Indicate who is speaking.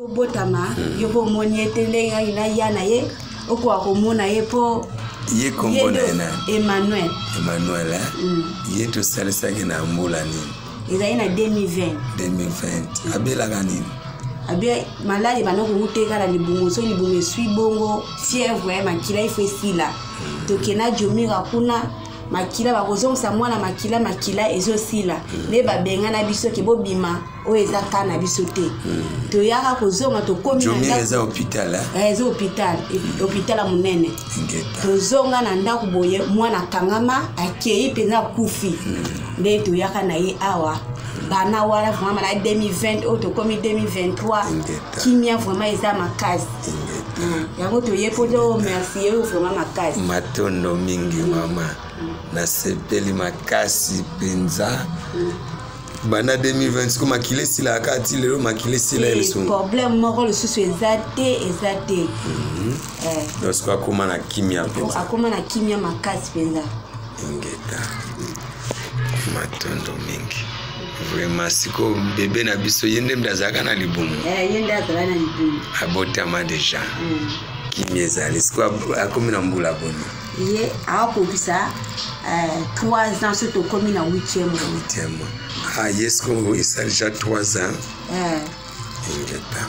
Speaker 1: Obotama yo mpo omoni ye te ndenge ngai naya na ye, okoka komona ye mpo
Speaker 2: ye kombo na ye nani?
Speaker 1: Emmanuel.
Speaker 2: Emmanuel, eh? Ye tosalisaki na mbula nini?
Speaker 1: Ezali na 2020.
Speaker 2: 2020. Abelaka nini?
Speaker 1: Abe maladi banda kowuteka na libumu, soki libumu eswi bongo fièvre, makila ifo esila. Tokenda Jomira kuna, makila bakozongisa mwana makila, makila ezosila nde babengana biso ke bobima, oyo eza ka na biso te. Toyaka kozonga, tokomi na
Speaker 2: Jomira.
Speaker 1: ndako.
Speaker 2: Eza hôpital, eh?
Speaker 1: Eh, eza hôpital, hôpital ya monene. Tozonga na ndako boye, mwana akangama, akei mpenza, akufi. Nde toyaka na ye awa bana wana vraiment na 2020 oyo tokomi 2023. Kimia vraiment eza makasi. Yango toye mpo to merci ye vraiment makasi.
Speaker 2: Matondo mingi mama, nasepeli makasi mpenza. Banda 2020 siko makila esilaka, ti lelo makila esila ye lisusu?
Speaker 1: Problème moko lisusu eza te, eza te. Eh,
Speaker 2: Donc siko akóma na kimia mpenza?
Speaker 1: Akóma na kimia makasi mpenza.
Speaker 2: Ingeta, matondo mingi vraiment. Sikoyo bebe na biso, ye nde mnde azalaka na libumu?
Speaker 1: Eh, ye nde azala na libumu.
Speaker 2: Abotama déjà, kimia ezali. Sikoyo akomi na mbula boni?
Speaker 1: Ye akokisa 3 ans soki tokomi na 8e mois.
Speaker 2: Huitième mois. Ah, ye sikoyo esali déjà 3 ans.
Speaker 1: Eh.
Speaker 2: Ingeta.